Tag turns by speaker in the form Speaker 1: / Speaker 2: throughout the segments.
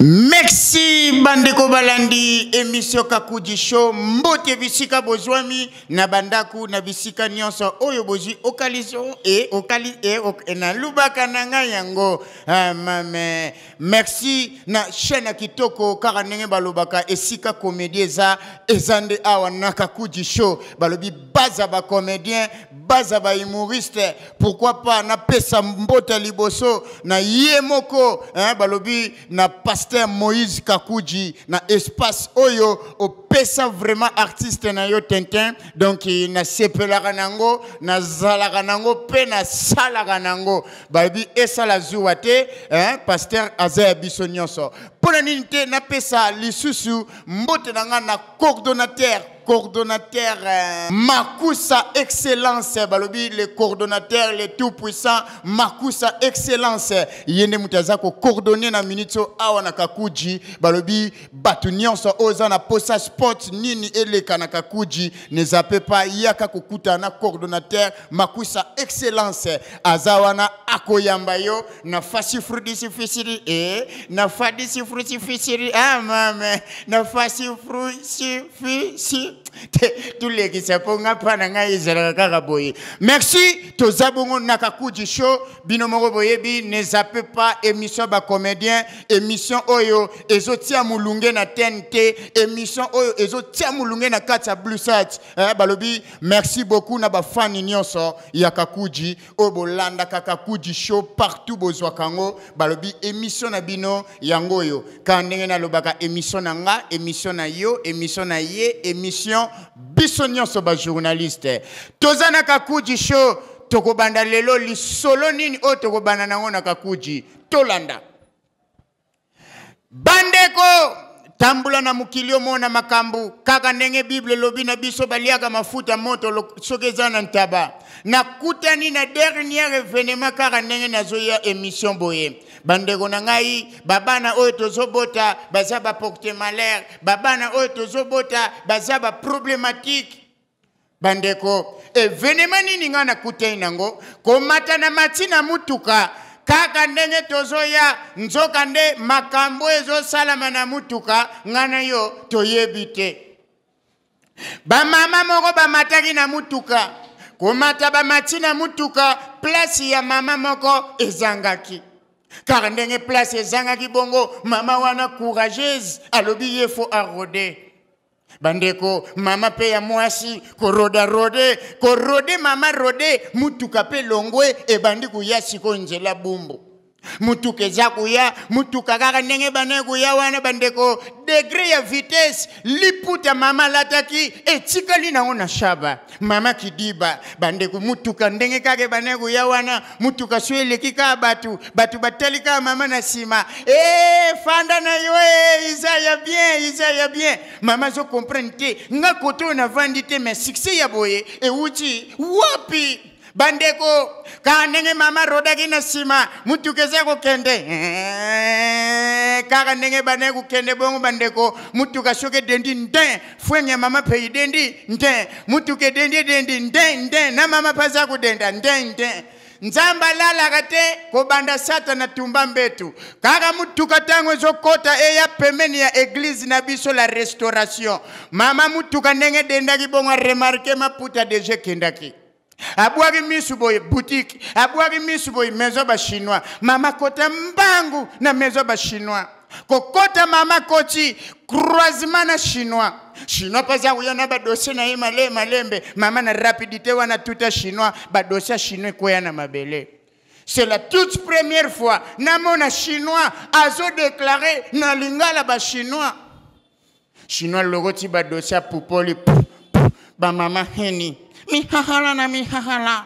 Speaker 1: Merci bandeko balandi émission Kakudi Show mbote bisika bozwami na bandaku na bisika nyonso oyo bozwi occasion e okali e, ok, na lubaka na ngai yango ah, mame merci na chaîne ya kitoko kaka ndenge balobaka esika comédie eza eza nde awa na Kakudi Show balobi baza ba comédien baza ba humoriste pourquoi pas napesa mbote liboso na ye moko hein, balobi na pasteur Moïse Kakuji na espace oyo opesa vraiment artiste na yo Tintin donc nasepelaka nango nazalaka nango mpe nasalaka nango balobi esala zuwa te hein, pasteur aza ya biso nyonso mpo na nini te napesa lisusu mbote na ngai na coordonnateur coordonnateur euh, Makusa Excellence balobi le coordonnateur le tout puissant Makusa Excellence ye nde moto aza ko coordonner na minute oyo awa na Kakuji balobi bato nyonso oyo oza na posa sport nini eleka na Kakuji ne zappe pas yaka kokutana na coordonnateur Makusa Excellence aza wana akoyamba yo na fasi frudisi fisiri e na fadisi frusi fisiri ah mame na fasi frusi fisi te tulekisa mpo nga mpa na ngai ezalaka kaka boye merci toza bongo na Kakudi Show bino moko boyebi ne zappe pas émission ba comédien émission oyo ezotia molunge na TNT émission oyo ezotia molunge na kati ya Bluesat eh, balobi merci beaucoup na bafani nyonso ya Kakuji oyo bolandaka Kakuji Show partout bozwaka yango balobi émission na bino yango oyo kaka ndenge nalobaka émission na nga émission na yo émission na ye émission biso nyonso bajournaliste toza na Kakuji Show tokobanda lelo lisolo nini oyo tokobanda nango na Kakuji tolanda bandeko tambola na mokili omona makambo kaka ndenge bible elobi na biso baliaka mafuta moto soki eza na ntaba nakutani na dernier événement kaka ndenge nazoya émission boye bandeko na ngai babana oyo tozobota baza baporte malheur babana oyo tozobota baza baproblématique bandeko événement nini ngai nakutani nango komata na mati na mutuka kaka ndenge tozoya nzoka nde makambo ezosalama na mutuka ngai na yo toyebi te bamama moko bamataki na mutuka komata bamati na mutuka place ya mama moko ezangaki kaka ndenge place ezangaki bongo mama wana courageuse alobi ye faut aroder bandeko mama mpe ya mwasi korodarode korode mama rode mutuka mpe longwe ebandi koya sikoyo nzela bumbu mutuka eza koya mutuka kaka ndenge bana koya wana bandeko degré ya vitesse liputa mama alataki etikali nango na shaba mama kidiba bandeko mutuka ndenge kaka ebanda koya wana mutuka so eleki kaka bato bato batali kaka mama na nsima e fanda na yo e eza ya bien eza ya bien mama azo comprendre te nga kote oyo navandi te mais succès ya boye ewuti wapi bandeko kaka ndenge mama rodaki na nsima mutuka eza kokende eh, kaka ndenge bandaki kokende bongo bandeko mutuka soki edendi nde fwenge mama mpe idendi nde mutuka edendi edendi nde nde na mama mpe aza kodenda nde nde nzambe alalaka te kobanda satana tumba mbetu kaka mutuka ntango ezokɔta eya pembeni ya église na biso la restauration mama mutuka ndenge edendaki bongo aremarquer maputa déjà ekendaki abwaki misu boye boutique abwaki misu boye maison bachinois mama kota mbangu na maison bachinois kokota mama koti croisement na chinois chinois mpe aza koya na badossier na ye male malembe mama na rapidité wana tuta chinois badossier ya chinois ekweya na mabele c'est la toute première fois namona chinois azodéclarer na lingala bachinois chinois lokoti badossier apupoli bamama heni mihahala na mihahala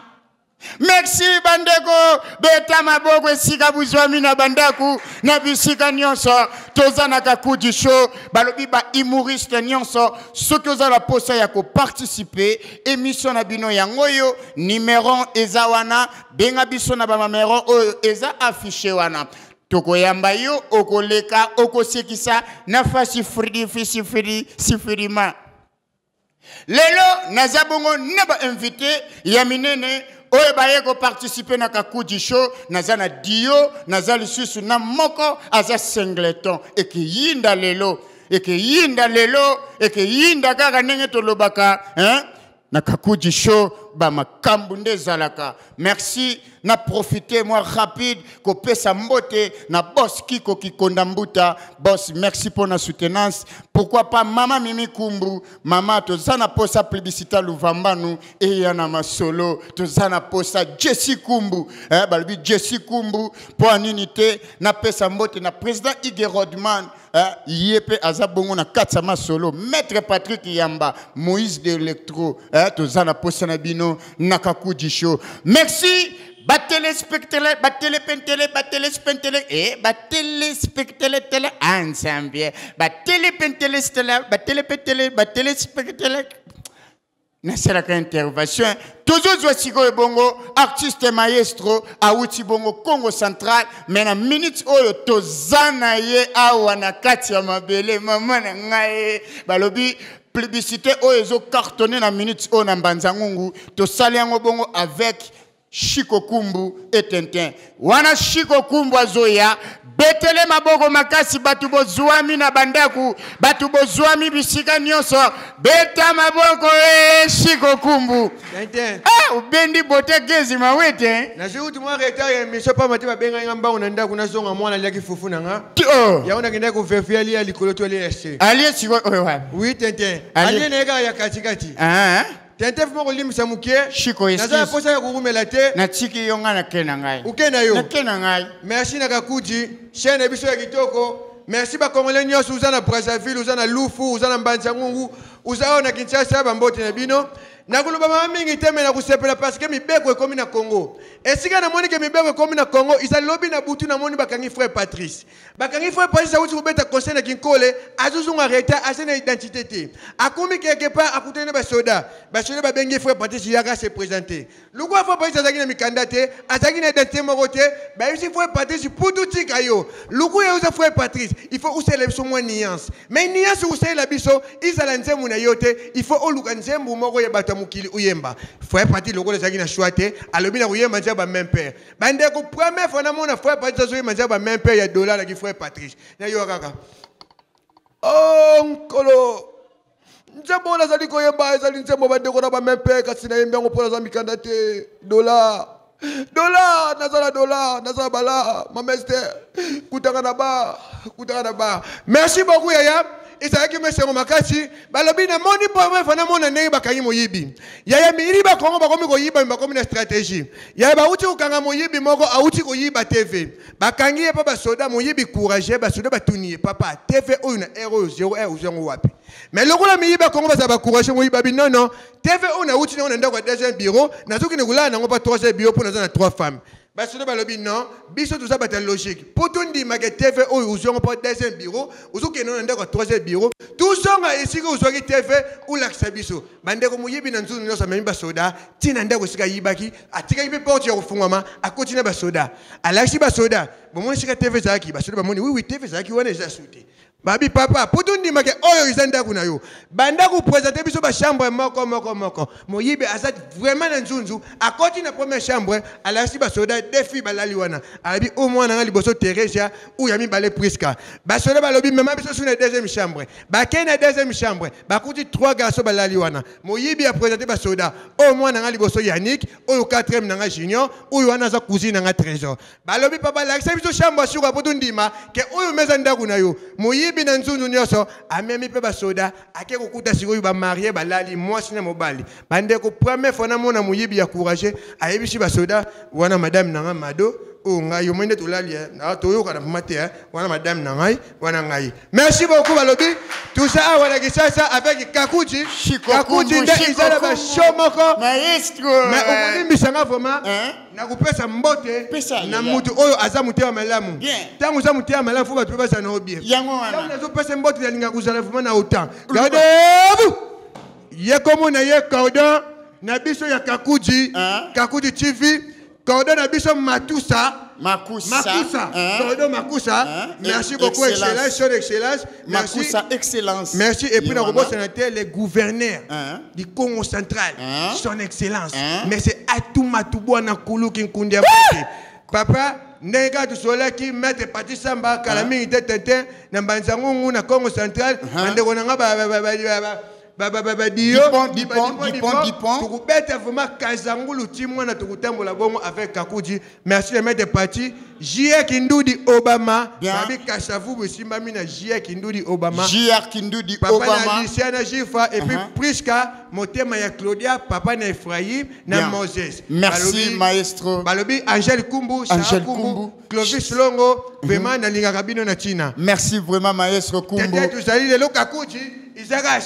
Speaker 1: merci bandeko beta maboko esika buzwami na bandako na bisika nyonso toza na Kakudi Show balobi bahumoriste nyonso soki oza na posa ya koparticiper émission na bino yango oyo numero eza wana benga biso na banumero oyo eza affiché wana tokoyamba yo okoleka okosekisa na fasi fridi fisi fridi sifirima lelo naza bongo na bainvité ya minene. Oyo baye koparticipe na Kakudi Show, naza na Dio, naza lisusu na moko aza singleton. Ekeyinda lelo, ekeyinda lelo, ekeyinda kaka ndenge tolobaka, hein? Na Kakudi Show ba makambo nde ezalaka. Merci na profiter moi rapide kopesa mbote na boss Kiko Kikonda Mbuta. Boss, merci pour la soutenance. Pourquoi pas mama Mimi Kumbu, mama toza na posa publicité Luvambanu et ya na masolo, toza na posa Jessie Kumbu, eh, balobi Jessie Kumbu po nini te na pesa mbote na président Ige Rodman, eh, ye pe aza bongo na kati ya masolo, maître Patrick Yamba, Moïse de Electro, eh, toza na posa na bino na Kakudi Show. Merci ba téléspectateurs, ba télépentélé, ba téléspectateurs, eh, ba téléspectateurs, télé, ensemble, ba télépentélé, ba télépentélé, ba téléspectateurs. Nasalaka intervention tozozwa sikoyo bongo artiste maestro awuti bongo Congo Central, mais na minute oyo toza na ye awa na kati ya mabele mama na ngai. Balobi publicité oyo ezo cartonner na minute oyo na Mbanza Ngungu, tosali yango bongo avec Chico Kumbu et Tintin. Wana Chico Kumbu azoya, betele maboko makasi, batu bozwami na bandaku, batu bozwami bisika nyonso, beta maboko e Chico Kumbu.
Speaker 2: Tintin.
Speaker 1: Ah, obendi bote gezi mawete.
Speaker 2: Nazwi uti mwa retard ya émission pamba te babengai nga mbangu na ndako nazonga mwana aliaki fufu na nga.
Speaker 1: Ti, oh.
Speaker 2: Yango nakendaki koverifier alie ya likolo to alie ya se.
Speaker 1: Alie sikoyo oyo wapi?
Speaker 2: Oui, Tintin.
Speaker 1: Alie.
Speaker 2: Alie na ye kaka ya katikati.
Speaker 1: Ah.
Speaker 2: Tintin fuma kolimbisa moke.
Speaker 1: Chico, excuse.
Speaker 2: Naza na posa ya kokumela te.
Speaker 1: Natiki yo nga nake na ngai.
Speaker 2: Oke na yo.
Speaker 1: Nake na ngai.
Speaker 2: Merci na Kakudi, chaîne na biso ya kitoko. Merci ba Congolais nyonso, oza na Brazzaville, oza na Lufu, oza na Mbanza Ngungu, oza awa na Kinshasa, ba mbote na bino. Nakoloba mama mingi te, mais nakosepela parce que mibeko ekomi na Congo. Esika namoni ke mibeko ekomi na Congo, eza lobi na butu namoni bakangi frère Patrice. Bakangi frère Patrice awuti kobeta conseil na Kinkole, azozonga retard, aza na identité te. Akomi quelque part, akutani na basoda. Basoda babengi frère Patrice yaka se présenter. Lokola frère Patrice azalaki na mikanda te, azalaki na identité moko te, bayebisi frère Patrice putu tika yo. Lokola oza frère Patrice, il faut osalela biso mwa nuance. Mais nuance osalela biso, ezala nzembo na yo te, il faut oluka nzembo moko ya bato ya mokili oyemba. Frère Patrice lokola azalaki na choix te, alobi na koyemba nzembo ya même père. Bandeko, première fois namona frère Patrice azoyemba nzembo ya même père ya dollar naki frère Patrice. Na yo kaka. Oh nkolo. Nzembo oyo nazali koyemba ezali nzembo bandeko na ba même père, kasi nayembi yango mpo naza mikanda te. Dollar. Dollar, naza na dollar, naza na bala, ma mester. Kutanga na ba, kutanga na ba. Merci beaucoup yaya. Ezalaki mesengo makasi, balobi na moni première fois namona ndenge bakangi moyibi. Yaya miyibi ba Congo bakomi koyiba, bakomi na stratégie. Yaya bauti kokanga moyibi moko, auti koyiba TV. Bakangi ye pa basoda, moyibi courageux, basoda batuni ye, papa, TV oyo na R oyo 0 R ozo yango wapi? Mais lokola miyibi ba Congo bazala ba courageux, moyibi babi non non, TV oyo nauti nango na ndako ya deuxième bureau, nazokende kolala nango pa troisième bureau mpo naza na 3 femmes. Basoda balobi non, biso toza bato ya logique. Po tondimaka TV oyo ozwi yango mpo deuxième bureau, ozokende na ndako ya troisième bureau, tozonga esika ozwaki TV olakisa biso. Bandeko moyibi na nzunzu nyonso amemi basoda, ti na ndako esika ayibaki, atikaki mpe porte ya kofungwama, akoti na basoda. Alakisi basoda, bomoni esika TV ezalaki, basoda bamoni oui, oui, TV ezalaki wana eza su te. Babi papa, po tondimaka oyo eza ndako na yo. Banda kopresente biso ba chambre moko moko moko. Moyibi aza vraiment na nzunzu, akoti na première chambre, alakisi basoda deux filles balali wana. Alobi o mwana nga liboso Theresia, ou ya mibale Priska. Basoda balobi mema biso su na deuxième chambre. Bakei na deuxième chambre, bakuti 3 garçons balali wana. Moyibi a présente basoda, o mwana nga liboso Yannick, oyo quatrième na nga Junior, oyo wana aza cousine na nga Trésor. Balobi papa lakisa biso chambre suka po tondima ke oyo meza ndako na yo. Moyibi na nzunzu nyonso amemi pe basoda, ake kokuta sikoyo ba marié balali mwasi na mobali. Bandeko première fois namona moyibi ya courageux ayebisi basoda wana madame na nga Mado, oyo ngai yo mwende tolali, eh, na toyoka na mama te, eh, wana madame na ngai, wana ngai. Merci beaucoup balobi. Tout ça awa na Kinshasa avec Kakudi.
Speaker 1: Chico
Speaker 2: Kakudi
Speaker 1: Kumbu,
Speaker 2: nde
Speaker 1: Chico
Speaker 2: ezala ba
Speaker 1: Kumbu.
Speaker 2: show moko.
Speaker 1: Maestro.
Speaker 2: Mais okolimbisa nga vraiment.
Speaker 1: Hein?
Speaker 2: Nakopesa mbote
Speaker 1: Pesa,
Speaker 2: na
Speaker 1: yaya.
Speaker 2: mutu oyo aza motema malamu.
Speaker 1: Bien.
Speaker 2: Ntango oza motema malamu, fo bato mpe bazala na yo bien.
Speaker 1: Yango wana.
Speaker 2: Ntango nazopesa mbote, nalinga kozala vraiment na autant. Gardez-vous. Ye komona ye cordon na biso ya Kakudi,
Speaker 1: Hein?
Speaker 2: Kakudi TV, cordon na biso Matusa.
Speaker 1: Makusa.
Speaker 2: Makusa.
Speaker 1: Hein?
Speaker 2: Dodo Makusa.
Speaker 1: Hein?
Speaker 2: Merci beaucoup,
Speaker 1: Excellence.
Speaker 2: Excellence, Son Excellence. Merci.
Speaker 1: Makusa Excellence.
Speaker 2: Merci. Et puis,
Speaker 1: Ye
Speaker 2: na
Speaker 1: wana.
Speaker 2: kobosana te, le gouverneur
Speaker 1: Hein?
Speaker 2: du Congo central,
Speaker 1: Hein?
Speaker 2: Son Excellence.
Speaker 1: Hein?
Speaker 2: Mais c'est Atouma Toubouana Koulou Kinkundia Mbote. Papa, ndenge kaka tosololaki maître Patrice Samba kala mingi te Tintin na Mbanza Ngungu na Congo central, bandeko na nga ba dio
Speaker 1: Dipon, Dipon, Dipon, Dipon.
Speaker 2: tokobeta vraiment Kazangulu ti mwana tokotambola bongo avec Kakudi. Merci le maître Pati. J.A. Kindudi Obama.
Speaker 1: Bien.
Speaker 2: Babi Kasavubu esimbami na J.A. Kindudi Obama.
Speaker 1: JR Kindudi
Speaker 2: Papa na
Speaker 1: Obama.
Speaker 2: Alicia na Jifa et puis
Speaker 1: Uh-huh.
Speaker 2: Priska motema ya Claudia, papa na Ephraim na
Speaker 1: Bien.
Speaker 2: Moses.
Speaker 1: Merci,
Speaker 2: Balobi-
Speaker 1: maestro.
Speaker 2: Balobi Angèle Kumbu, Sarah
Speaker 1: Angèle
Speaker 2: Kumbu,
Speaker 1: Kumbu.
Speaker 2: Clovis Longo, vraiment nalingaka bino na tina.
Speaker 1: Merci vraiment, maestro Kumbu.
Speaker 2: Tete tozali lelo Kakuji, izaka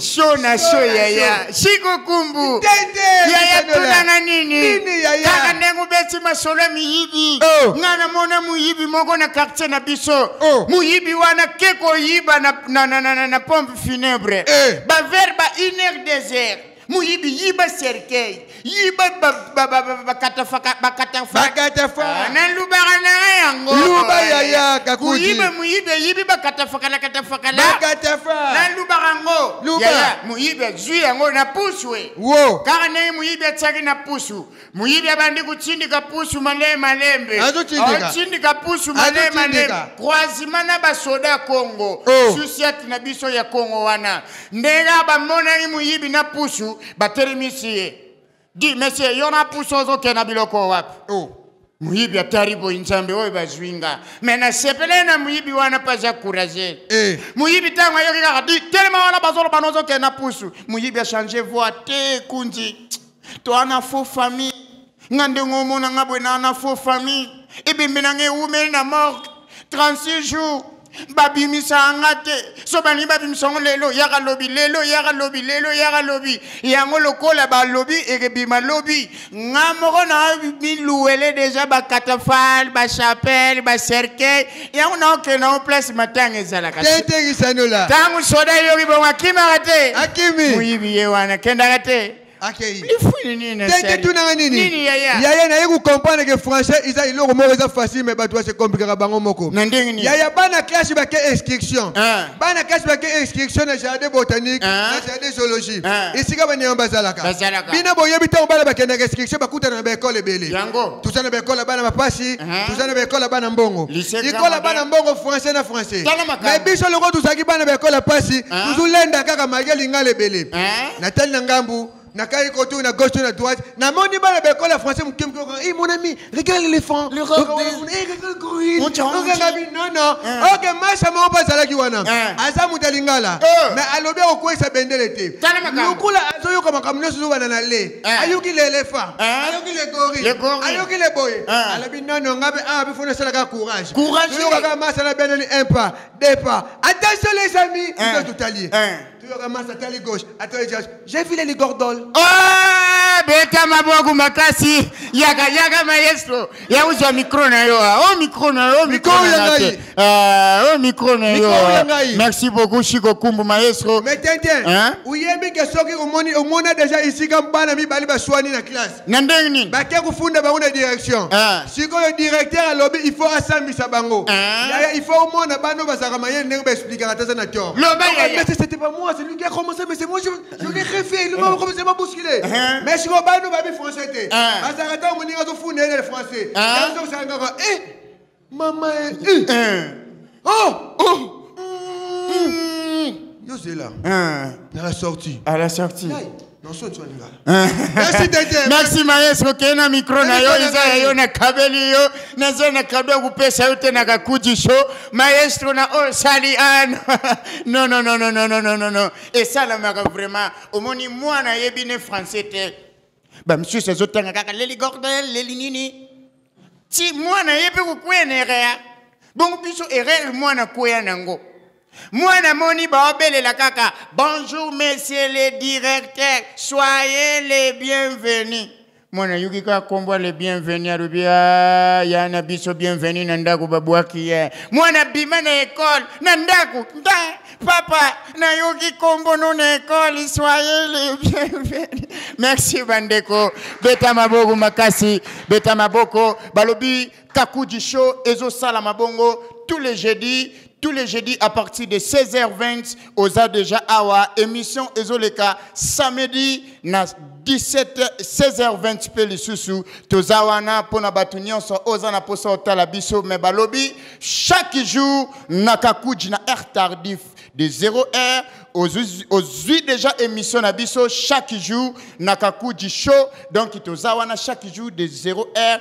Speaker 1: Show na show yaya. Shiko Kumbu.
Speaker 2: Tete
Speaker 1: Yaya
Speaker 2: Kisanola.
Speaker 1: tunanga nini?
Speaker 2: Nini yaya?
Speaker 1: Kaka ndenge obeti masolo ya miyibi.
Speaker 2: Oh.
Speaker 1: Nga namona moyibi moko na quartier na biso.
Speaker 2: Oh.
Speaker 1: Moyibi wana ke koyiba na pompe funèbre.
Speaker 2: Eh.
Speaker 1: Ba vers ba 1 heure 2 heures. Moyibi yiba cercueil. Yiba ba katafaka ba katafa.
Speaker 2: Bakatafa.
Speaker 1: Ah, nalubaka na nga yango.
Speaker 2: Luba yaya, Kakuji.
Speaker 1: Moyibi moyibi ayibi ba katafakala katafakala.
Speaker 2: Bakatafa.
Speaker 1: Nalubaka yango.
Speaker 2: Luba.
Speaker 1: Yaya, moyibi azwi yango na pusu e.
Speaker 2: Wo.
Speaker 1: Kaka ndenge moyibi atiaki na pusu, moyibi abandi kotindika pusu malembe malembe.
Speaker 2: Azotindika.
Speaker 1: Azotindika pusu malembe malembe.
Speaker 2: Azotindika.
Speaker 1: Croisement na basoda ya Congo.
Speaker 2: Oh.
Speaker 1: Susiati na biso ya Congo wana. Ndenge bamonaki moyibi na pusu, batelemisi ye. Di monsieur, yo na pusu ozokende na biloko wapi?
Speaker 2: Oh.
Speaker 1: Moyibi atari boye, nzambe oyo bazwi nga. Me nasepele na moyibi wana mpe aza courageux.
Speaker 2: Eh.
Speaker 1: Moyibi ntango ayoki kaka di telema wana bazoloba nozokende na pusu, moyibi achange voix te. Kunzi toa na faux famille, nga ndenge omona nga boye naa na faux famille, ebembe na nga ewumeli na morgue 36 jours, babimisa nga te. So balingi babimisa yango lelo, yaka lobi, lelo yaka lobi, lelo yaka lobi. Yango lokola balobi ekebima lobi, nga moko na miluwele deja bakatafale, bachapelle, bacercueil, yango naokende yango place matanga ezalaka.
Speaker 2: Tete Kisanola.
Speaker 1: Ntango soda eyoki bongo, akimaka te.
Speaker 2: Akimi.
Speaker 1: Moyibi ye wana akendaka te.
Speaker 2: Akei.
Speaker 1: Lifuni nini na
Speaker 2: Tete
Speaker 1: sali?
Speaker 2: tunanga nini?
Speaker 1: Nini yaya?
Speaker 2: Yaya naye kucomprendre que français eza eloko moko eza facile mais bato base compliquaka bango moko.
Speaker 1: Na ndenge nini?
Speaker 2: Yaya bana classe bake inscription.
Speaker 1: Hein.
Speaker 2: Bana classe bake inscription na jardin botanique,
Speaker 1: Hein.
Speaker 2: na jardin zoologie.
Speaker 1: Hein.
Speaker 2: Esika banyama bazalaka.
Speaker 1: Bazalaka.
Speaker 2: Bino boyebi ntango bana bakendaka inscription bakutana na baekole ebele.
Speaker 1: Yango.
Speaker 2: Toza na baekole ya bana bapasi,
Speaker 1: Hein.
Speaker 2: toza na baekole ya bana mbongo.
Speaker 1: Lycée
Speaker 2: Ekole ya
Speaker 1: Grand
Speaker 2: bana mbongo français na français.
Speaker 1: Tala makambo.
Speaker 2: Mais biso loko tozalaki bana baekole ya pasi,
Speaker 1: Hein.
Speaker 2: tozolenda kaka malgré lingala ebele.
Speaker 1: Hein.
Speaker 2: Natali na ngambu, nakai koto na gauche to na droite, namoni bana baekole ya français moke moke oka, "Eh, mon ami, regarde l'éléphant."
Speaker 1: Le roc
Speaker 2: Oka,
Speaker 1: des-
Speaker 2: "Eh, regarde le gorille."
Speaker 1: On t'a-
Speaker 2: Oka ngabi, non non.
Speaker 1: Hein.
Speaker 2: Ok, masha moko mpe azalaki wana.
Speaker 1: Hein.
Speaker 2: Aza moto ya lingala.
Speaker 1: Eh.
Speaker 2: Mais alobi akokweyisa bendele te.
Speaker 1: Tala makambo.
Speaker 2: Lokola azoyoka makambo nyonso ezobanda na le.
Speaker 1: Hein.
Speaker 2: Ayoki l'éléphant.
Speaker 1: Hein.
Speaker 2: Ayoki le gorille.
Speaker 1: Le gorille.
Speaker 2: Ayoki le boye.
Speaker 1: Hein.
Speaker 2: Alobi non non, ngabe awa bifo nasalaka courage.
Speaker 1: Courage.
Speaker 2: Toyoka kaka masa na beneli un pas, deux pas. Attention les amis,
Speaker 1: Hein.
Speaker 2: biso totali.
Speaker 1: Hein.
Speaker 2: Toyoka masa atali gauche, atali droite. J'ai vu les gordoles.
Speaker 1: Oh, beta maboko makasi, yaka yaka maestro, ya uzwa micro na yo, ah. O micro na yo, micro
Speaker 2: Micro
Speaker 1: na
Speaker 2: ya
Speaker 1: nga
Speaker 2: ngai.
Speaker 1: te. Ah, o micro na yo.
Speaker 2: Micro ya
Speaker 1: ah.
Speaker 2: ngai.
Speaker 1: Merci beaucoup Chico Kumbu maestro.
Speaker 2: Mais tintin,
Speaker 1: Hein?
Speaker 2: oyebi ke soki omoni omona déjà esika bana mibale baswani na classe.
Speaker 1: Na ndenge nini?
Speaker 2: Bake kofunda bango na direction.
Speaker 1: Hein.
Speaker 2: Sikoyo directeur alobi il faut asambisa bango.
Speaker 1: Hein.
Speaker 2: Yaya, il faut omona bana oyo bazalaka mayele ndenge baexplikaka te aza na tort.
Speaker 1: Loba
Speaker 2: Donc,
Speaker 1: yaya.
Speaker 2: mais c'était pas moi, c'est lui qui a commencé, mais c'est moi, je l'ai refait, il m'a commencé à m'a bousculé.
Speaker 1: Hein.
Speaker 2: Mais sikoyo bana oyo bayebi français te.
Speaker 1: Hein.
Speaker 2: Bazalaka ntango moninga azofunda ye na français.
Speaker 1: Hein.
Speaker 2: Yango ozosala kaka, eh, mama, eh, eh.
Speaker 1: Hein.
Speaker 2: Oh,
Speaker 1: Oh.
Speaker 2: yo zela
Speaker 1: Hein.
Speaker 2: na la sortie.
Speaker 1: À la sortie.
Speaker 2: Ngai, non, so tu lingala. Merci Tintin.
Speaker 1: Merci maestro, kende na micro na yo,
Speaker 2: Micro na
Speaker 1: eza ya
Speaker 2: ngai.
Speaker 1: yo, nakabeli yo, naza na kado ya kopesa yo te na Kakuji Show maestro na oyo osali ano. Non non non non non non non non non, esalamaka vraiment. Omoni mwana ayebi ne français te, bamisusu azotanga kaka leli gordel leli nini, ti mwana ye mpe kokweya na erreur. Bongo biso erreur mwana kweya nango, mwana moni baobelela kaka "Bonjour monsieur le directeur, soyez les bienvenus." Mwana ayoki kaka nkombo ya le bienvenu, alobi, ah, ya na biso bienvenu na ndako babwaki ye. Mwana bima na ekole na ndako nda papa nayoki nkombo no na ekole Swahili bienvenu. Merci bandeko, beta maboko makasi, beta maboko. Balobi Kakudji Show ezosalama bongo tous les jeudis, tous les jeudis à partir de 16h20 oza déjà awa. Émission ezoleka samedi na 17 16h20 mpe lisusu toza wana mpona bato nyonso oza na mposa otala biso. Me balobi chaque jour na Kakudji na heure tardif de 0 heure ozwi déjà émission na biso chaque jour na Kakudji Show. Donc toza wana chaque jour de 0 heure,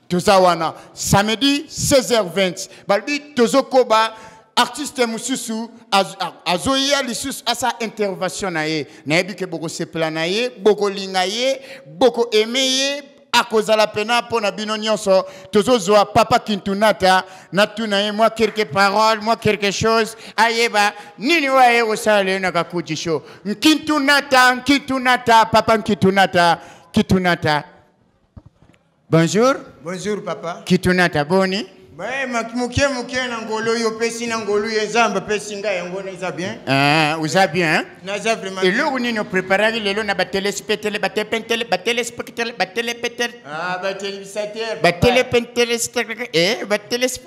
Speaker 1: toza wana samedi 16h20. Balobi tozokoba, artiste mosusu azoya lisusu asa intervention na ye. Nayebi ke bokosepela na ye, bokolinga ye, bokoaime ye, akozala pena mpo na bino nyonso. Tozozwa papa Kintunata, natuna ye mwa quelque parole, mwa quelque chose, ayeba nini oyo aye kosala lelo na Kakudji Show. Nkintunata, Nkintunata, papa Nkintunata, Kitunata, bonjour.
Speaker 3: Bonjour papa.
Speaker 1: Kitunata, boni?
Speaker 3: Moke moke na ngolo oyo opesi, na ngolu ye Nzambe apesi ngai, yango eza bien.
Speaker 1: Ah, oza bien?
Speaker 3: Naza vraiment.
Speaker 1: Eloko nini opreparaki lelo na batelespetele, batepentele, batelespectele, batelepetele?
Speaker 3: Ah, batelebisatele.
Speaker 1: Batelepentele, batelesp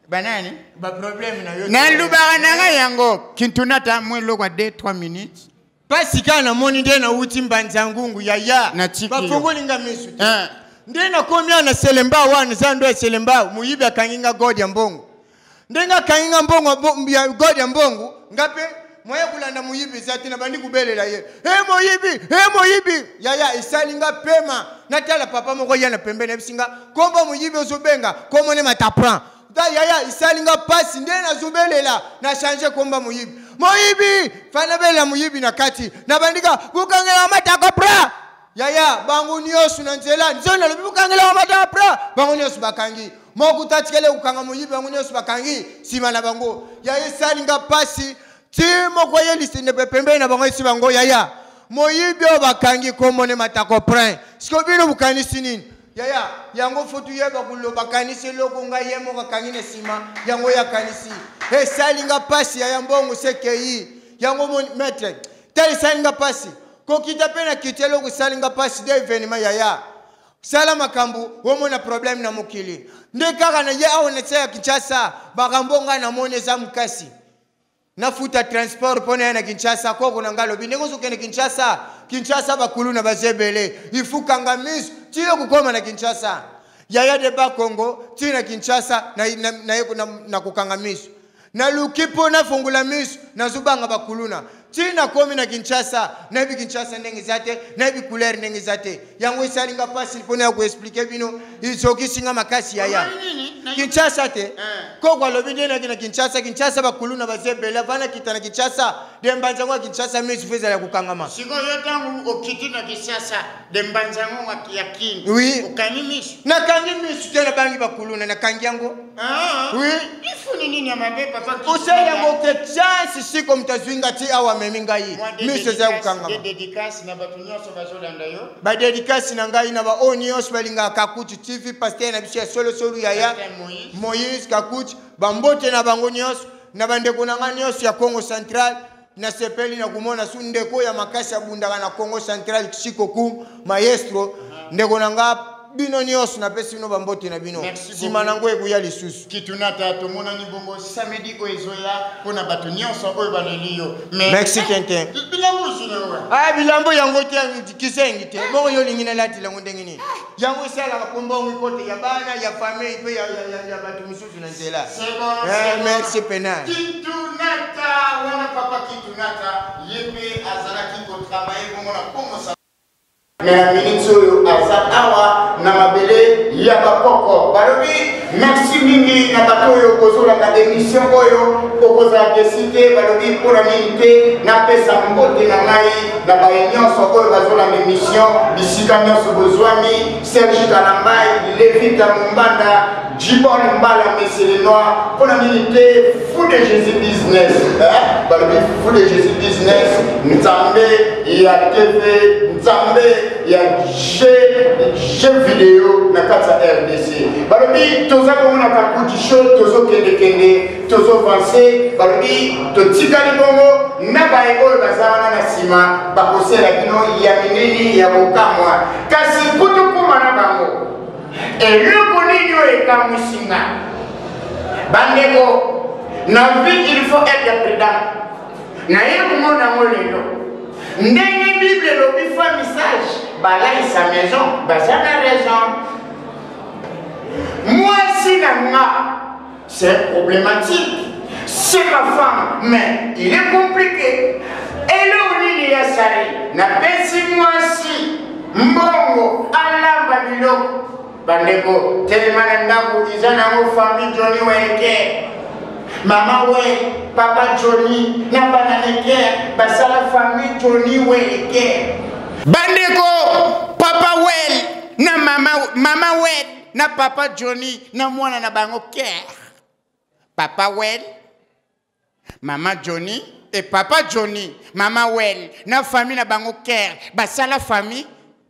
Speaker 1: banani?
Speaker 3: Baproblème na yo.
Speaker 1: Nalubaka na ngai yango. Kintunata, mwa eloko ya 2 3 minutes.
Speaker 3: Pasi kaka namoni nde nauti Mbanza Ngungu, yaya.
Speaker 1: Natiki yo.
Speaker 3: Bafongoli nga misu te.
Speaker 1: Ah.
Speaker 3: Nde nakomi awa na Selemba wana, zando ya Selemba, moyibi akangi nga god ya mbongo. Ndenge akangi nga mbongo ya god ya mbongo, nga mpe moye kolanda moyibi eza te. Nabandi kobelela ye: "E moyibi, e moyibi!" Yaya, esali nga pema. Natala papa moko ya na pembeni, ayebisi nga kombo moyibi ozobenga kombo ne Matapran ta. Yaya, esali nga pasi nde nazobelela na change komba moyibi. Moyibi fana belela moyibi na kati, nabandika bukangela matako pra. Yaya, bango nyonso na nzela nzoni, nalobi bukangelaka matako pra, bango nyonso bakangi. Moko tatikele kokanga moyibi, bango nyonso bakangi nsima na bango. Yaya, esali nga pasi ti moko ayelisi pembeni na bango, esi bango: "Yaya, moyibi oyo bakangi kombo ne Matako Prin. Siko bino bokanisi nini?" Yaya, yango fo tuyeba koloba kanisi eloko ngai ye moko akangi na nsima yango ye akanisi. Esali nga pasi, yaya. Mbongo sekei yango maître tala, esali nga pasi kokita mpe na kiti. Eloko esali nga pasi de événement, yaya, sala makambo omona problème na mokili nde kaka na ye awa na se ya Kinshasa. Makambo ngai namoni eza mokasi. Nafuta transport mpo na ye na Kinshasa. Koko na ngai alobi: "Ndenge ozokende Kinshasa, Kinshasa bakulu na baza ebele, ifukanga miso ti yo kokóma na Kinshasa." Yaya, de Bakongo ti na Kinshasa na kokanga miso. Naluki mpo nafungola miso, nazobanga bakuluna. Ti nakomi na Kinshasa, nayebi Kinshasa ndenge eza te, nayebi couleur ndenge eza te. Yango esali nga mpasi mpona ya koexpliquer bino, ezokisi nga makasi, yaya. Kinshasa te, koko alobi nde naki na Kinshasa, Kinshasa bakuluna baza ebele. Avanda kita na Kinshasa de mbanzango ya Kinshasa, miso fo ezala ya kokangama.
Speaker 1: Sikoyo ntango okiti na Kinshasa de mbanzango ya Kini,
Speaker 3: Oui.
Speaker 1: okangi miso?
Speaker 3: Nakangi miso te, nabangi bakuluna, nakangi yango.
Speaker 1: Ah.
Speaker 3: Oui.
Speaker 1: Ifuni nini ya mabe, papa?
Speaker 3: Osali yango ke chance siko moto azwi nga ti awa, amemi ngai, miso eza ya kokangama.
Speaker 1: Dédicace na bato nyonso bazolanda yo.
Speaker 3: Badédicace na ngai na baoyo nyonso balingaka Kakuti TV, pasteur na biso ya solosolo, yaya.
Speaker 1: Pasteur Moïse.
Speaker 3: Moïse Kakuti, bambote na bango nyonso, na bandeko na ngai nyonso ya Congo Central. Nasepeli na komona su ndeko ya makasi abundaka na Congo Central, Sikoku maestro, ndeko na nga. Bino nyonso napesi bino bambote na bino.
Speaker 1: Merci
Speaker 3: Nsima
Speaker 1: beaucoup.
Speaker 3: nango ekoya lisusu.
Speaker 1: Kitunata, tomonani bongo samedi oyo ezoya mpona bato nyonso oyo baleli yo. Mais-
Speaker 3: Merci, Tintin.
Speaker 1: Bilango ozwi na wa?
Speaker 3: Aya, bilambo yango te, kisengi te. Bongo yo olingi nalatela yango ndenge nini? Yango esalaka po mbongo ekote ya bana ya famille mpe ya bato misusu na nzela.
Speaker 1: C'est bon,
Speaker 3: Eh,
Speaker 1: c'est bon.
Speaker 3: merci pena.
Speaker 1: Kitunata wana, papa Kitunata, ye mpe azalaki kotravailler bongo na Kongo, me na miniti oyo aza awa na mabele ya bakoko. Balobi merci mingi na bato oyo kozolanda émission oyo, okozala déçu te. Balobi mpona nini te napesa mbote na ngai na baye nyonso oyo bazolanda émission bisika nyonso bozwami: Serge Kalambai, Levita Mombanda. Jibon Mbala Monsieur le Noir mpo na nini te fou de Jésus business eh? Balobi fou de Jésus business, Nzambe ya TV, Nzambe ya jeu vidéo na kati ya RDC. Balobi toza bongo na Kakuji Show, tozokendekende, tozovanse. Balobi totikali bongo na baye oyo baza wana na nsima, bakosela bino ya minene ya kokamwa, kasi mpo tokóma na bango. Eloko nini oyo ekamwisi nga bandeko na vie, il faut être prudent. Naye komona yango lelo ndenge Bible elobi: femme sage balaye sa maison. Baza na raison. Mwasi na nga, c'est problématique, c'est ma femme, mais il est compliqué. Eloko nini yasali? Napesi mwasi mbongo alamba biloko. Bandeko, telema na ndako eza nango famille Johnny Welke, mama we, papa Johnny na bana neke basala famille Johnny Welke. Bandeko, papa Wel na mama, mama Wel na papa Johnny na mwana na bango Ker. Papa Wel, mama Johnny et papa Johnny, mama Wel na famille na bango Ker basala famille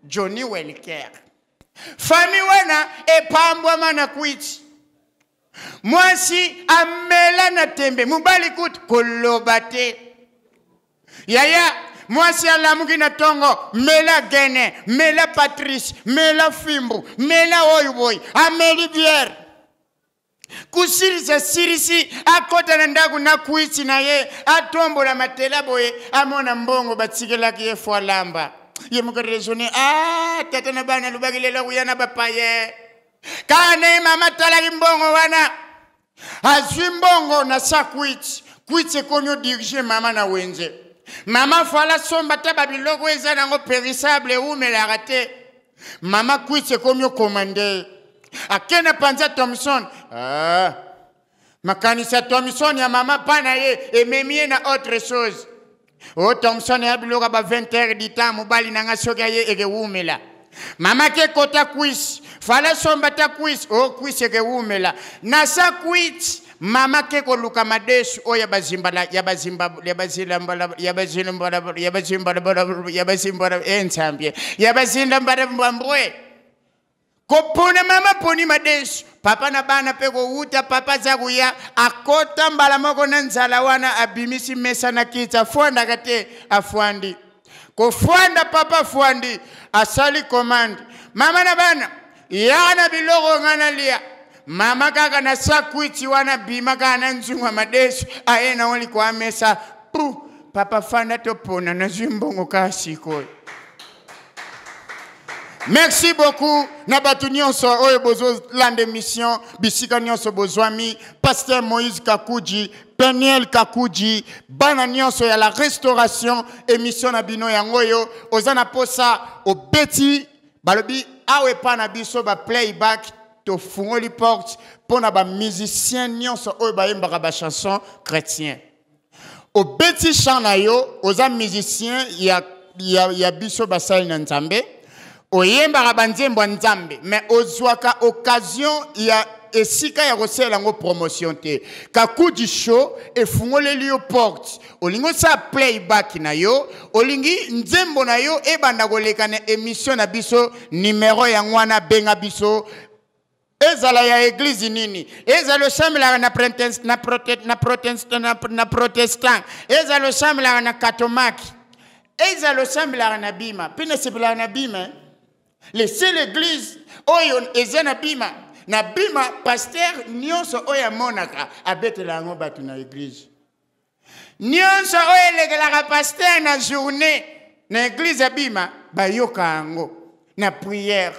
Speaker 1: Johnny Welker. Famille wana epambwama na kwiti. Mwasi amela na tembe, mobali kutu koloba te. Yaya, mwasi alamuki na ntongo, mela gene, mela Patrice, mela fimbu, mela oyo boye, ameli bière kusilisa silisi, akɔta na ndako na kwiti na ye, atombola matela boye, amona mbongo batikelaki ye fo alamba. Ye moko raisonne: ah, tata na bana alobaki lelo kuya na bapaye. Kaka ndenge mama atalaki mbongo wana, azwi mbongo na sa kwiti. Kwiti ekomi odirige mama na wenze. Mama fala somba ta babiloko eza nango périssable, ewumelaka te. Mama kwiti ekomi okomande, akende panza Thomson. Ah, makanisi ya Thomson ya mama mpa na ye ememi ye na autre chose. O Thomson ya biloko ya ba 20 heures du temps, mobali na nga soki aye ekewumela. Mama ke kota kwisi, fala somba ta kwisi, o kwisi ekewumela. Na sa kwiti, mama ke koluka madesu oyo ya bazimbala, ya bazimba, ya bazilambala, ya bazimbala, ya bazimbala, ya bazimbala, e Nzambe, ya bazindambala mbambwe. Kopona mama poni madesu, papa na bana mpe kowuta. Papa aza koya, akota mbala moko na nzala wana, abimisi mesa na kiti, afwandaka te, afwandi kofwanda. Papa fwandi, asali commande. Mama na bana yaka na biloko nga nalia. Mama kaka na sakwiti wana, bima kaka na nzungu ya madesu, aye nango likwa mesa pu. Papa fanda, topona, nazwi mbongo kaka sikoyo. Merci beaucoup na bato nyonso oyo bozolanda émission bisika nyonso bozwami. Pasteur Moïse Kakuji, Peniel Kakuji, bana nyonso ya la restauration, émission na bino yango oyo. Oza na posa obeti, balobi awa epa na biso baplayback, tofungoli porte mpo na bamusicien nyonso oyo bayembaka bachanson chrétien. Obeti chant na yo, oza musicien ya biso basali na Nzambe, oyembaka banzembo ya Nzambe, mais ozwaka occasion ya esika ya kosalela yango promotion te, Kakuji Show efungoleli yo porte. Olingi osala playback na yo, olingi nzembo na yo ebanda koleka na émission na biso, numero yango wana, benga biso. Ezala ya église nini, ezala osambelaka na protestant, ezala osambelaka na katomaki, ezala osambelaka na Bima. Mpe nasepelaka na Bima, le seul église oyo eza na Bima. Na Bima, pasteur nyonso oyo amonaka abetela yango bato na église. Nyonso oyo elekelaka pasteur na journée na église ya Bima, bayoka yango na prière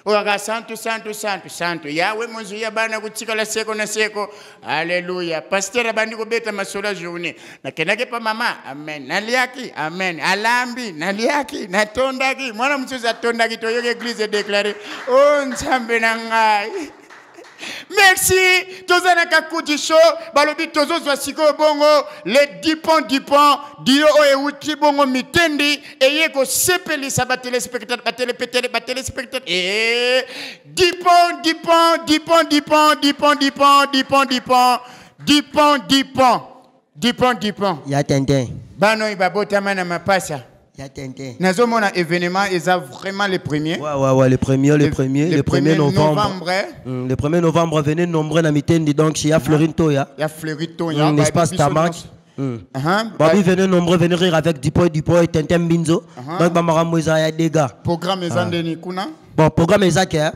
Speaker 1: oyo aka: santu, santu, santu, santu Yawe, mozwi ya bana kotikala seko na seko, alleluya. Pasteur abandi kobeta masolo ya journée: nakendaki pa mama, amen, naliaki, amen, alambi, naliaki, natondaki, mwana mosusu atondaki. Toyoki église edéclare: o Nzambe na ngai. Merci. Toza na Kakuji Show. Balobi tozozwa sikoyo bongo le dipon dipon dio oyo euti bongo mitendi eye kosepelisa batelespectateur batelepetele batelespectateur ee dipon dipon dipon dipon dipon dipon dipon dipon dipon dipon dipon dipon
Speaker 4: Ya Tintin.
Speaker 1: Bana oyo babotama na mapasa.
Speaker 4: Ya Tintin.
Speaker 1: Nazomona événement eza vraiment le premier.
Speaker 4: Ouais, ouais, ouais, le premier, le premier, le premier novembre.
Speaker 1: Novembre.
Speaker 4: Le 1er novembre, venez nombreux na Mitendi, donc chez Ya Florine Toya.
Speaker 1: Ya Fleury Toya.
Speaker 4: Espace Tamac. Babi, venez nombreux, venez rire avec Dipoy, Dipoy, Tintin Binzo. Donc, Bamarambo, il y a des gars.
Speaker 1: Programme eza ndeni kuna.
Speaker 4: Bon, programme eza ke,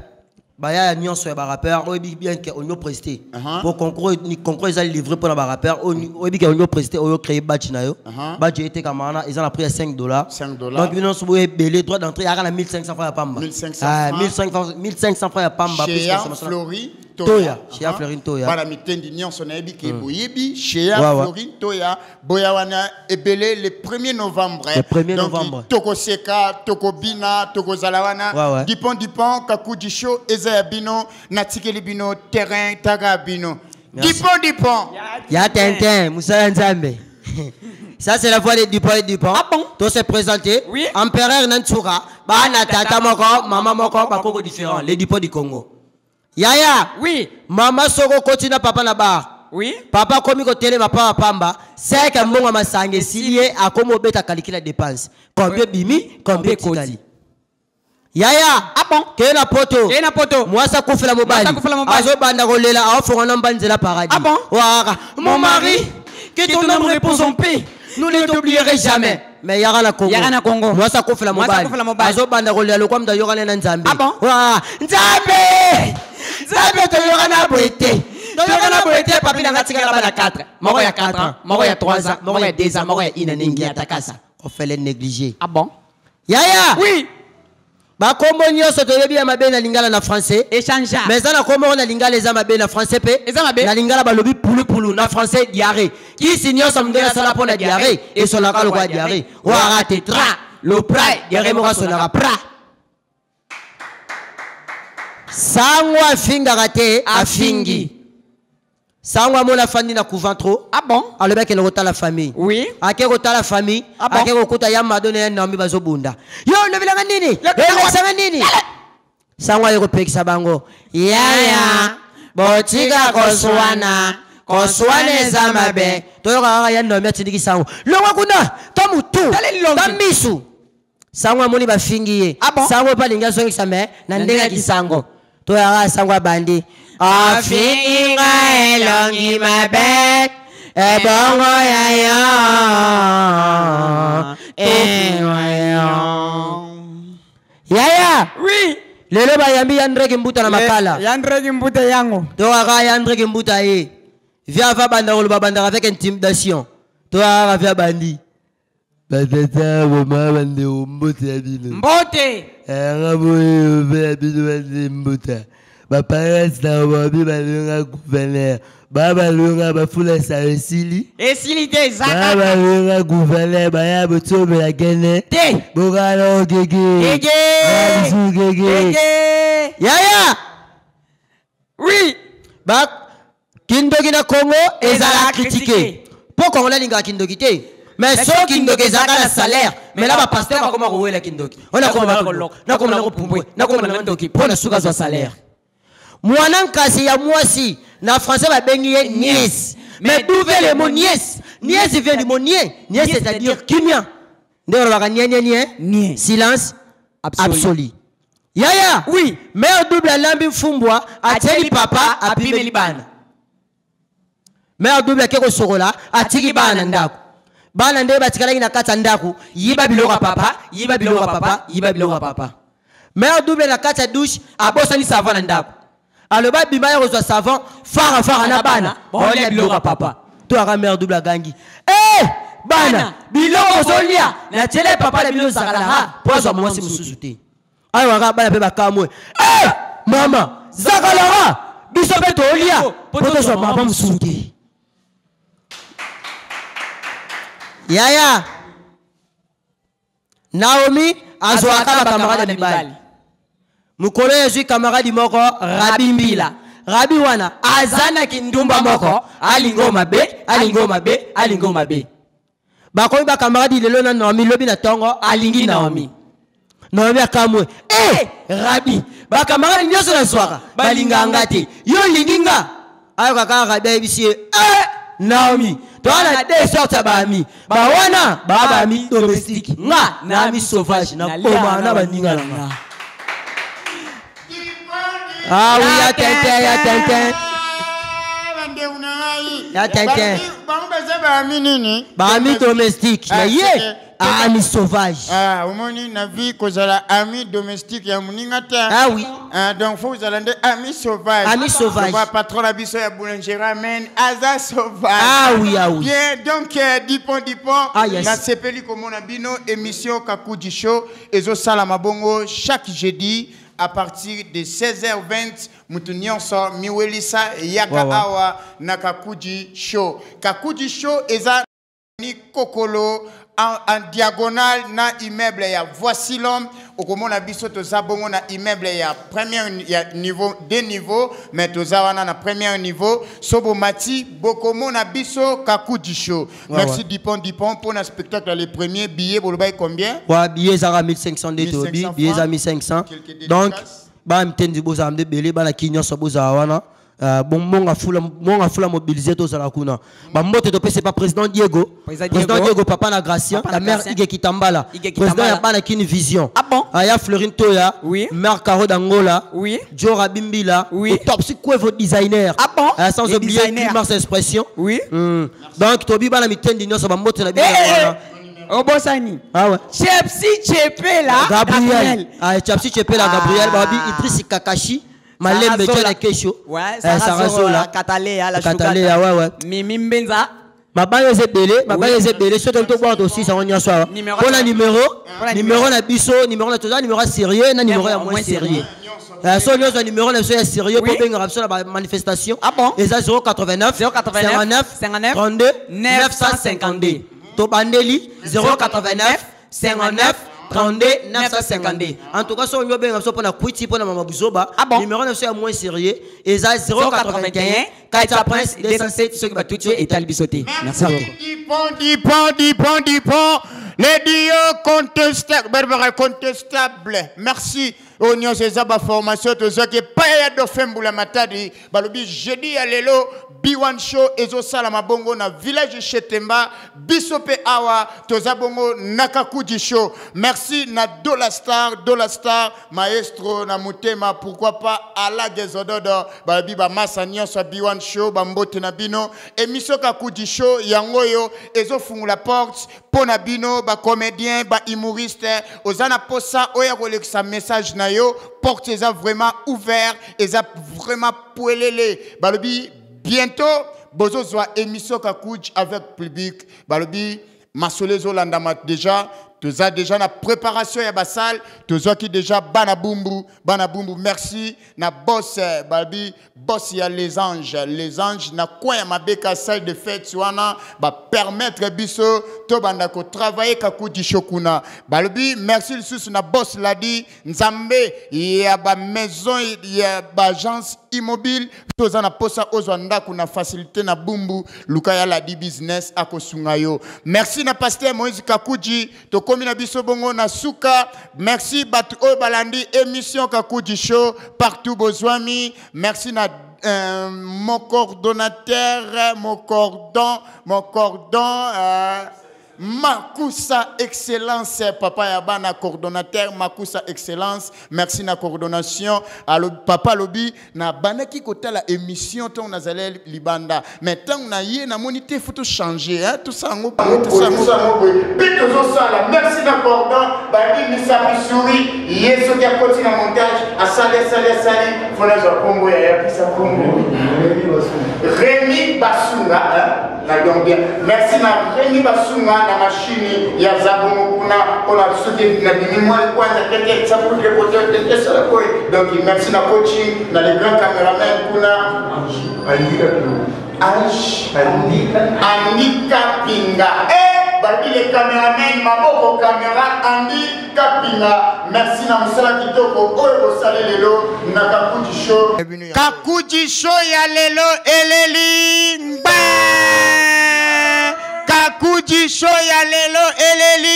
Speaker 4: baya ya nyonso ya barappeur oyebi bien ke onio presté. Po concours ni concours eza livré mpona barappeur oyebi ke onio presté oyo créé badge na yo. Badge etekama wana eza na prix ya 5 dollars.
Speaker 1: 5 dollars.
Speaker 4: Donc bino nyonso boye ebele, droit d'entrée yaka na 1500 francs ya pamba.
Speaker 1: 1500
Speaker 4: Ah,
Speaker 1: francs.
Speaker 4: 1500, 1500 francs ya pamba, plus
Speaker 1: Chez Ya
Speaker 4: consommation.
Speaker 1: Fleury
Speaker 4: Toya. Chez Ya Fleury Toya.
Speaker 1: Bana mitendi nyonso nayebi ke boyebi chez Ya
Speaker 4: Ouais, ouais.
Speaker 1: Fleury Toya boya wana ebele le 1er novembre.
Speaker 4: Le 1er
Speaker 1: Donc,
Speaker 4: novembre.
Speaker 1: tokoseka, tokobina, tokozala wana.
Speaker 4: Ouais, ouais.
Speaker 1: Dipon dipon Kakuji Show eza ya bino natikeli bino terrain taka ya bino.
Speaker 4: Merci.
Speaker 1: Dipon dipon.
Speaker 4: Ya Tintin, Moussa Nzambe. Ça, c'est la voix de Dupont et Dupont.
Speaker 5: Ah bon?
Speaker 4: Tout s'est présenté.
Speaker 5: Oui.
Speaker 4: Empereur Nantsura. Bana tata moko, mama moko, bakoko différent. Les Dupont du Congo. Yaya.
Speaker 5: Oui.
Speaker 4: Mama soko kotina papa na bar.
Speaker 5: Oui.
Speaker 4: Papa komi kotele papa pamba. Seke mbongo masange silié akomo beta calculer la dépense. Combien bimi, combien
Speaker 5: Combien koti.
Speaker 4: tikali. Yaya.
Speaker 5: Ah bon?
Speaker 4: Keye na poto.
Speaker 5: Keye na poto.
Speaker 4: Mwasa kufela mobali.
Speaker 5: Mwasa kufela mobali.
Speaker 4: Azo banda kolela aofonga na mbanzela paradis.
Speaker 5: Ah bon?
Speaker 4: Ouara. Mon mari, que ton âme repose en paix. Nous ne t'oublierons jamais. Mais yara na Congo.
Speaker 5: Yara na Congo.
Speaker 4: Mwasa kufela
Speaker 5: Mwasa
Speaker 4: mobali.
Speaker 5: kufela mobali.
Speaker 4: Azo banda kolela lokwa mda yokana na Nzambe.
Speaker 5: Ah bon?
Speaker 4: Ouara. Nzambe! Nzambe toyokana na boye te. Toyokana na boye te, papi na nga tikala bana 4. Moko ya 4 ans, moko ya 3 ans, moko ya 2 ans, moko ya 1 année ngi atakasa. Ofele négligé.
Speaker 5: Ah bon?
Speaker 4: Yaya!
Speaker 5: Oui.
Speaker 4: Bakombo nyonso toyebi ya mabe na lingala na français.
Speaker 5: Échange.
Speaker 4: Mais eza na kombo na lingala eza mabe na français pe.
Speaker 5: Eza mabe.
Speaker 4: Na lingala balobi pulupulu na français diarrhée. Kisi nyonso ndenge asala mpo na diarrhée esonaka lokola diarrhée. Wara te tra le pra diarrhée moko asonaka pra. Sango afingaka te afingi. Sango amona afandi na couvent trop.
Speaker 5: Ah bon?
Speaker 4: Alobi akende kotala famille.
Speaker 5: Oui.
Speaker 4: Ake kotala famille.
Speaker 5: Ah bon?
Speaker 4: Ake kokuta ya Madone ya Naomi bazobunda. Yo olobelanga nini? Olobelanga nini? Sango aye kopekisa bango. Yaya, botika koswana. Koswana eza mabe. Toyoka kaka ya Naomi atindiki sango. Longwa kuna, to mutu,
Speaker 5: Tala elongi.
Speaker 4: to misu. Sango amoni bafingi ye.
Speaker 5: Ah bon?
Speaker 4: Sango mpe alingi azongisa me na
Speaker 5: Na
Speaker 4: ndenge ya
Speaker 5: ndenge ya
Speaker 4: kisango. Toyaka sango abandi. Afingi nga elongi mabe ebongo ya yo ewa yo. Yaya.
Speaker 5: Oui.
Speaker 4: Lelo bayambi ya Ndreke Mbuta na makala.
Speaker 5: Ya Ndreke Mbuta yango.
Speaker 4: Toyaka ya Ndreke Mbuta ye. Via va banda koloba bandaka avec intimidation. Toyaka via bandi. Batata boma bandeko mbote ya bino.
Speaker 5: Mbote.
Speaker 4: Yanga boye obe ya bino bande mbuta. Baparents na babi balonga gouverneur. Ba balonga bafula sa esili.
Speaker 5: Esili te
Speaker 4: Ba
Speaker 5: ezaka.
Speaker 4: balonga gouverneur baya botomela kene.
Speaker 5: Te.
Speaker 4: Bokala gege.
Speaker 5: Gege.
Speaker 4: Ba bisu gege.
Speaker 5: Gege.
Speaker 4: Yaya.
Speaker 5: Oui.
Speaker 4: Ba kindoki na Congo ezala
Speaker 5: Ezala
Speaker 4: critiqué.
Speaker 5: critiqué.
Speaker 4: Po Congo alingaka kindoki te. Mais
Speaker 5: Mais
Speaker 4: soki
Speaker 5: soki
Speaker 4: kindoki ezalaka na
Speaker 5: ezalaka na
Speaker 4: salaire,
Speaker 5: salaire,
Speaker 4: mais là bapasteur bakoma kowela kindoki. Oyo nakoma na koloka, nakoma na kopumbwe, nakoma na ndoki mpo na suka azwa salaire. Mwana nkasi ya mwasi na français babengi ye nièce. Mais d'où vient le mot nièce? Nièce vient du mot nier. Nièce, c'est-à-dire kimia. Nde balobaka nie nie nie.
Speaker 5: Nie.
Speaker 4: Silence
Speaker 5: Absolu.
Speaker 4: absolu. Yaya.
Speaker 5: Oui.
Speaker 4: Mère double alambi mfumbwa atieli papa apimeli bana. Mère double ake kosokola atiki bana na ndako. Bana nde batikalaki na kati ya ndako, yiba biloko ya papa, yiba biloko ya papa, yiba biloko ya papa. Mère double na kati ya douche abosani savon na ndako. Aloba bima ya kozwa savon fara fara na bana, baolia biloko ya papa. To aka mère double agangi. Eh! Bana, biloko ozolia natiele papa na bino zakala ha po azwa mwasi mosusu te. Awa kaka bana mpe bakamwe. Eh! Mama, zakalaka biso mpe tolia po tozwa mama mosusu te. Yaya, Naomi azwaka bakamarade mibali. Mokolo oyo azwi camarade moko Rabi Mbila. Rabi wana aza na kindumba moko, alingo mabe, alingo mabe, alingo mabe. Bakomi ba camarade lelo na Naomi, lobi na tongo alingi Naomi. Naomi akamwe. Eh, Rabi, ba camarade nyonso na zwaka, balinga nga te. Yo olingi nga? Ayoka kaka Rabi ayebisi ye, eh, Naomi, toza na deux sortes ya ba amis. Ba wana, ba ba amis domestique. Nga, na ami sauvage, na boma na baninga na nga. Ah oui, ya tintin, ya tintin.
Speaker 1: Bandeko na ngai.
Speaker 4: Ya tintin.
Speaker 1: Bango baza ba amis nini?
Speaker 4: Ba amis domestique.
Speaker 1: Ah,
Speaker 4: Mais ye,
Speaker 1: c'est
Speaker 4: ami sauvage.
Speaker 1: Ah, omoni na vie kozala ami domestique ya moninga te.
Speaker 4: Ah oui.
Speaker 1: Ah, donc faut ozala nde ami sauvage.
Speaker 4: Ami sauvage.
Speaker 1: Lokola patron na biso ya boulangerie amen aza sauvage.
Speaker 4: Ah oui, ah oui.
Speaker 1: Bien, donc Dipon Dipon,
Speaker 4: Ah, yes.
Speaker 1: nasepeli komona bino émission Kakudi Show ezosalama bongo chaque jeudi à partir de 16h20 mutu nyonso miwelisa yaka
Speaker 4: Wawa.
Speaker 1: awa na Kakudi Show. Kakudi Show eza ni kokolo en diagonale na immeuble ya Voici l'homme. Okomona biso toza bongo na immeuble ya premier ya niveau deux niveaux, mais toza wana na premier niveau sobo mati bokomona biso Kakudi Show.
Speaker 4: Ouais,
Speaker 1: Merci
Speaker 4: ouais.
Speaker 1: Dipon Dipon pour le spectacle les premiers billets bolobay combien?
Speaker 4: Ouais, billets zara 1500 de tobi,
Speaker 1: 1500
Speaker 4: billets za
Speaker 1: francs.
Speaker 4: 1500.
Speaker 1: Quelques
Speaker 4: Donc
Speaker 1: dédicaces.
Speaker 4: ba mtendi boza mde belé bana kinyo so boza wana. Bon monga fula monga fula mobiliser to zala kuna. Ba mbote to pese pas président Diego.
Speaker 5: Président
Speaker 4: Président
Speaker 5: Diego.
Speaker 4: Diego papa na Gracien,
Speaker 5: Papa
Speaker 4: la
Speaker 5: na
Speaker 4: mère
Speaker 5: Gracien.
Speaker 4: Ige Kitambala.
Speaker 5: Ige
Speaker 4: Président
Speaker 5: Kitambala.
Speaker 4: ya bana kini vision.
Speaker 5: Ah bon?
Speaker 4: Aya Florine Toya.
Speaker 5: Oui.
Speaker 4: Mère Caro d'Angola.
Speaker 5: Oui.
Speaker 4: Jora Bimbila.
Speaker 5: Oui.
Speaker 4: Au top si Kwevo designer.
Speaker 5: Ah bon?
Speaker 4: Sans
Speaker 5: Les
Speaker 4: oublier
Speaker 5: designers.
Speaker 4: Mars Expression.
Speaker 5: Oui.
Speaker 4: Donc Tobi bana mitendi nyonso ba mbote na bino
Speaker 5: Eh, eh,
Speaker 4: wana.
Speaker 5: eh. Obosani.
Speaker 4: Ah ouais.
Speaker 5: Chepsi Chepela.
Speaker 4: Gabriel. Ah, Chepsi Chepela, Gabriel,
Speaker 5: Ah.
Speaker 4: Babi, Idriss Kakashi, Malembe
Speaker 5: Sarazola.
Speaker 4: John Kesho.
Speaker 5: Ouais,
Speaker 4: Eh,
Speaker 5: Sarazola,
Speaker 4: Sarazola.
Speaker 5: Katalea, la
Speaker 4: Katalea,
Speaker 5: Shugata.
Speaker 4: ouais, ouais.
Speaker 5: Mimi Mbenza.
Speaker 4: Mabaya eza ebele, mabaya eza ebele, soki tolingi tobwaka tosisa yango nyonso awa.
Speaker 5: Numéro
Speaker 4: Mpona
Speaker 5: ya-
Speaker 4: numéro,
Speaker 5: Mpona
Speaker 4: numéro na biso, numéro na toza numéro ya sérieux na numéro ya moins sérieux. So nyonso ya numéro na biso ya sérieux
Speaker 5: Oui.
Speaker 4: mpo bengaka biso na ba manifestation.
Speaker 5: Ah bon?
Speaker 4: Eza 089
Speaker 5: 089
Speaker 4: 59
Speaker 5: 59
Speaker 4: 32
Speaker 5: 952.
Speaker 4: 952. Tobandeli 089 59 32 952. En tout cas, soki olingi obenga biso mpona kwiti mpona mama buzoba,
Speaker 5: Ah bon?
Speaker 4: numéro na biso ya moins sérieux eza 081 4 prince 207 soki batuti yo
Speaker 5: etali biso te. Merci beaucoup.
Speaker 1: Dipon, Dipon, Dipon, Dipon, les dieux contestables, Barbara contestable. Merci. Oyo eza ba formation tozwaki epai ya Dauphin Mbula Matadi balobi jeudi ya lelo B1 show ezosalama bongo na village Chetemba biso pe awa toza bongo na Kakudi show. Merci na Dola Star, Dola Star maestro na motema, pourquoi pas ala Gezododo balobi ba masa nyonso ya B1 show ba mbote na bino. Émission Kakudi show yango yo ezofungula porte mpo na bino ba comédien ba humoriste oza na posa oyo ya kolekisa message na yo, porte eza vraiment ouvert, eza vraiment poelele. Balobi bientôt bozozwa émission Kakudi avec public. Balobi masolo ezolandama déjà, toza déjà na préparation ya basale, tozwaki déjà bana bumbu, bana bumbu. Merci na boss, balobi boss ya les anges, les anges na coin ya mabeka salle de fête wana ba permettre biso to banda ko travailler Kakudi show kuna. Balobi merci lisusu na boss ladi Nzambe ya ba maison ya ba agence immobile, toza na posa ozwa ndako na facilité na bumbu luka ya ladi business akosunga yo. Merci na pasteur Moïse Kakudi, tokomi na biso bongo na suka. Merci bato oyo balandi émission Kakudi show partout bozwami. Merci na mon coordonnateur, mon cordon, mon cordon, Makusa Excellence, papa Yabana coordonnateur, Makusa Excellence, merci na coordination. Alo, papa Lobi, na banaki kota la émission ton nazale libanda. Mais tant na yé na monité faut tout changer, hein, tout ça ngo tout ça ngo. Pito zo sala, merci na cordon, ba ni misa misuri, yeso kia koti na montage, asale asale asale, fona zo Congo ya ya pisa Congo. Rémi Basunga, hein, na donc bien. Merci na Rémi Basunga na machine ya Zabongo kuna on a soutenu na bimi moi kwanza tete ça pour le côté tete ça la quoi. Donc merci na coaching na les grands caméramans kuna
Speaker 2: Andika
Speaker 1: Ange
Speaker 2: Andika
Speaker 1: Andika Pinga. Eh Babi le cameraman maboko camera Andy Kapinga, merci na mosala kitoko oyo bosali lelo na Kakuji Show. Kakuji Show ya lelo eleli ngba. Kakuji Show ya lelo eleli.